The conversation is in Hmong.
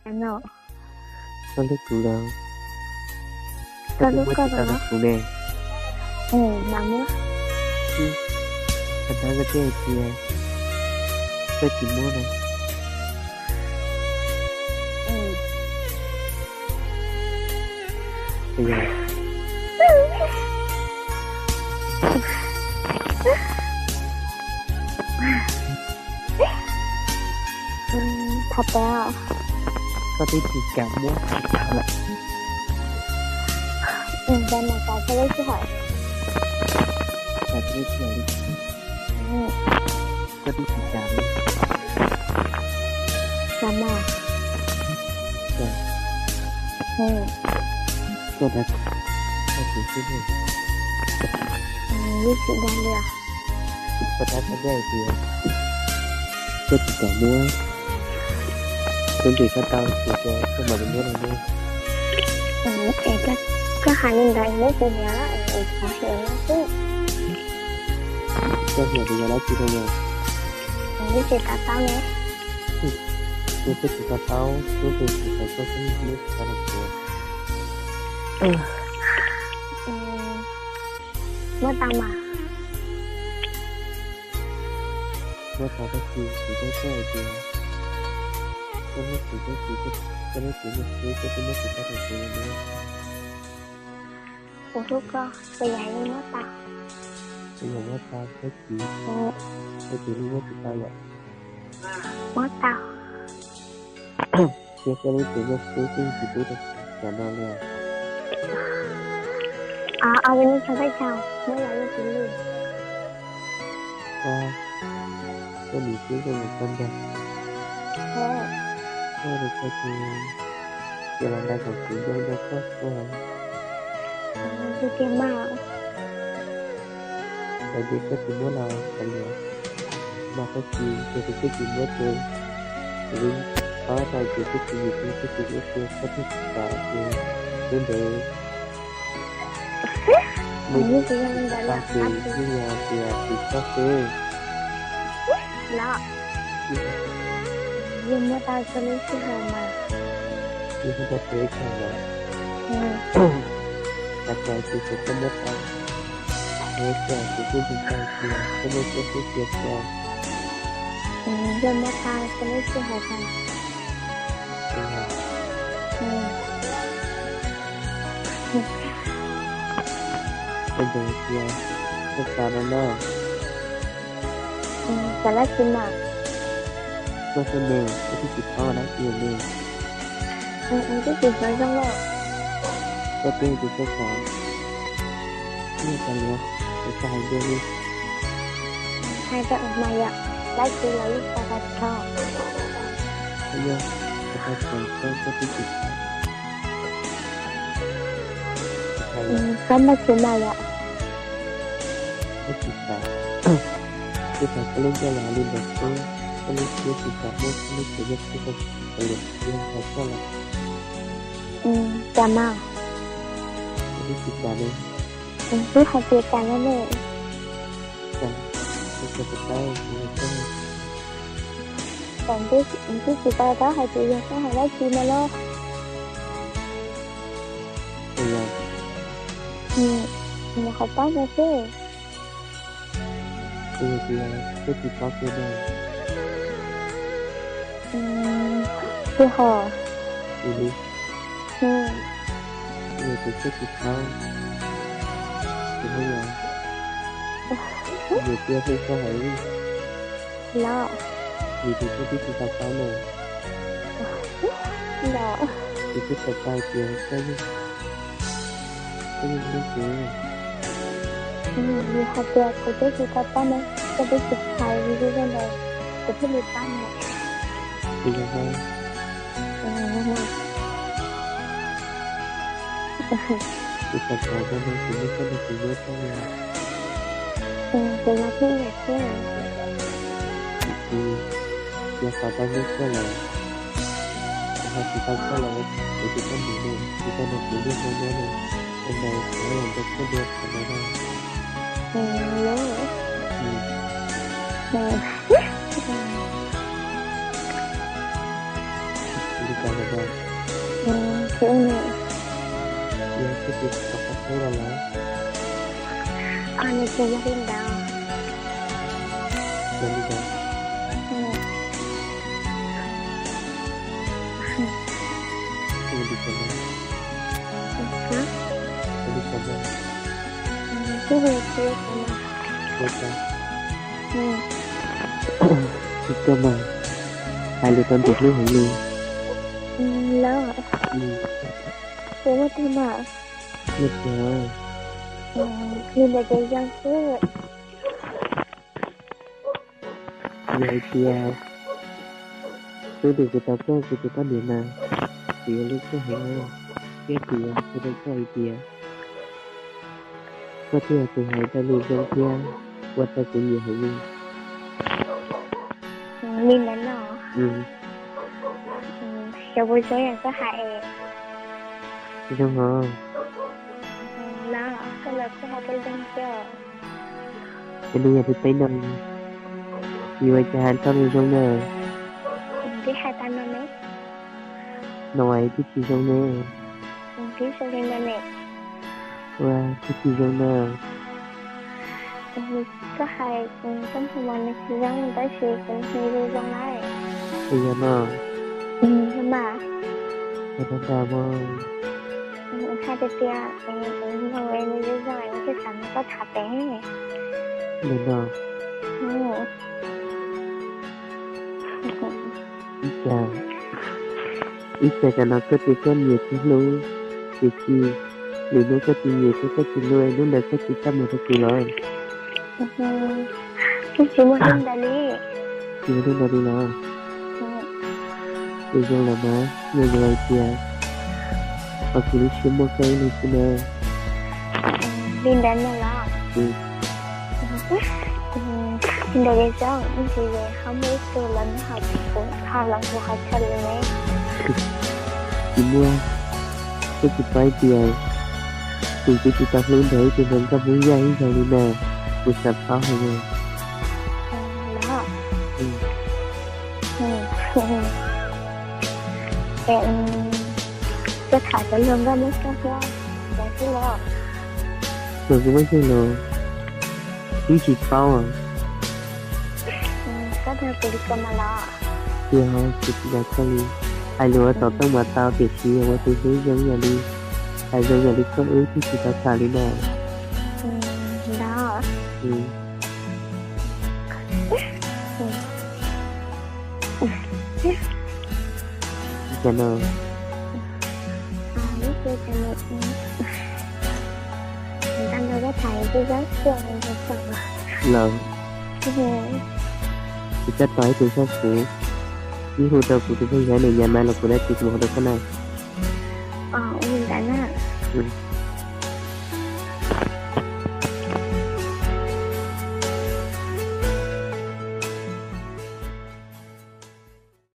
Ano, koj hlub kuv los, koj twb muab tus tau rau kuv ne. Mas muab. Qhov no koj twb hais tias koj tsis muab no. Yog Thov pab, koj twb tsis kam muab tsis tau lawm. Ntawd mas xav txog lub sij hawm, xav txog lub sij hawm li. Koj twb tsis kam li. Xav mas. Koj dag koj tsis xwb ne. Yeej tsis dag li. Koj dag koj dag tias koj tsis kam muab, koj ntes koj tau ces koj mam li muab no ne. Es koj hais li ntawd es muab kuv hniav es xav xyuas no xwb. Koj hniav tus yog dab tsi rau yog? Twb tsis to taub ne. Twb tsis to taub, hnub twg tsis tau koj twb muab tsis tau rau kuv. Muab tau mas. Muab tau koj tsis tsis tau koj hais tias koj muab tsis tau tsis, koj muab tsis muab tsis, koj twb muab tsis tau rau kuv li. Kuv hlub koj, kuv yam li muab tau. Kuv yam muab tau koj tsis, koj tsis li muab tsis tau yom. Muab tau. Thiab koj lub tsev nyob xwb twb tsis pub rau kuv cov no li. Os, os, kuv yeej tso peb caug, muab los yeej tsis lwj. Koj, koj nim xwb koj mus koj ntag. Koj li koj ces, ces los ntawd kom kuv nco nco koj xwb. Tiag tiag mas. Hais tias koj tsis muab los kav liam, mas koj tsis, yog tias koj tsis muab ces kuv paub tau tias koj tsis yug kuv, koj tsis muab ces koj thiaj tsis kam ces hnub ntawd muaj ib tug tsis tau ces yeej yog tias tsis txhob xwb. Los, yeej muab tau txog lub sij hawm mas. Yeej muab tau txog ib tag mas. Xav kom tias koj muab tau, es tias kuv kuj ntseeg tau tias koj muaj siab xwb tiag tiag. Yeej muab tau txog lub sij hawm mas. Koj ntseeg tias koj xav no na. Xav dab tsi mas? Koj xav ne, koj twb tsis paub dab tsi ne. Twb tsis xav zoo lawm. Koj twb tias koj xav, koj xav li, koj hais ntxiv li. Hais rau mas yom, dab tsi los yeej xav tag nrho. Koj yog, koj tag nrho koj, koj twb tsis xav. Koj muaj txiv mas yom. Koj tsis xav, koj xav koj lub ncauj los li ntawd xwb, koj lub siab tsis xav muab koj lub txiv nyob xwb, koj xav li ntawd xav koj los. Cas mas. Koj twb tsis xav li. Twb hais tias cas no ne. Cas, koj xav tau, koj xav tau. Twb tsis tau paub hais tias yog koj hais dab tsi no los. Mus qhov paub no xwb. Koj tsis paub kuv na. Twb ho. Ua li. Yog tias koj tsis paub, kuv ho yog, yog tias koj hais li los, vim tias koj twb tsis tau paub na. Los, kuv twb tau paub tias koj yeej, koj yeej hlub kuv. Vim hais tias kuv twb tsis tau paub na, koj twb tsis hais li zoo ntawd, kuv thiaj li paub na. Kuv yog, kuv xav thov koj no, kuv muab koj no kuv nyob koj li. Kuv yog thiab yog thiab. Kuv yog xav tau nyob koj lawm, kuv ho tsis tau koj lawm, kuv tsis tau mus ne, tsis tau nrog kuv nyob no nyob ne, ua ntawd kuv los nrog koj dua qhov ntawd na. Kuv cas lawm na? Tsis ua li. Yog koj tsis tau qab teb los lawm? Nws tsis yog li ntawd. Yog li ntawd. Ua li cas na? Ua li cas na? Ua cas? Tsis tau mas, hais lus tau ntuas hlub heev li. Lawm, kuv muaj twg mas. Muaj twg? Li ntawd ces zoo xwb. Yog hais tias hnub twg kuv tau koj ua kuv tus poj niam mas kuv yuav hlub koj heev, thiab kuv yuav qhia rau koj hais tias koj twb yog tus hais tau lus zoo thiab ua rau kuv nyiam heev li. Li ntawd no. Xyov puas zoo yam koj hais. Zoo hov. Los koj los kuj hais tau zoo thiab. Ces nws yog tus peb no, yuav ua cas hais tau zoo na? Twb hais tau no ne. No es twb tsis zoo ne. Twb zoo li ntawd ne. Ua, twb tsis zoo na. Koj hais, koj hais mas nws tsis zoo tab sis kuv hais zoo zoo lawm. Yog no. Yog mas. Yog tas tas mas. Hais tias tias nws zoo zoo es nws thiaj xav nrog koj tham pem. Nim no. Ib tsam, ib tsam tam no koj tias koj nyiam thiab hlub, tiam sis lwm hnub koj tsis nyiam thiab koj tsis hlub, hnub ntawd koj tsis txaj muag rau kuv los? Tsis muaj hnub ntawd li. Tsis muaj hnub ntawd li los? Ces zoo lawm mas, yog zoo hais tias, kuv lub siab muaj koj ib leeg xwb na. Li ntawd no los? Li ntawd ces zoo, ib ntsis ces ho muaj ib tug los nws ho, ho los kuv ho txhawj li ne. Tsis muaj, koj tsis paub tias kuv twb tsis tau hlub nrog ib tug hluas nkauj Hmoob Yaj ib zaug li na, kuv xav paub heev li. Los? Koj tham cov hluas nkauj muaj xeeb los, cov xwb los? Cov xwb muaj xeeb los, twb tsis paub. Koj nrog kuv li ko mas los? Tsis ho, kuv tsis nrog koj li. Hais lus ua tom tooj mas tau tiam sis ua tus hlub zoo yam li, hais zoo yam li koj wb twb tsis tau tham li na. Los. Cas no? Los, kuv coj tau ib tug sab kuv, ib hu rau kuv tus phooj ywg nws nyav mas los kuv dab tsi kuv hu rau koj na. Ua li ntawd na.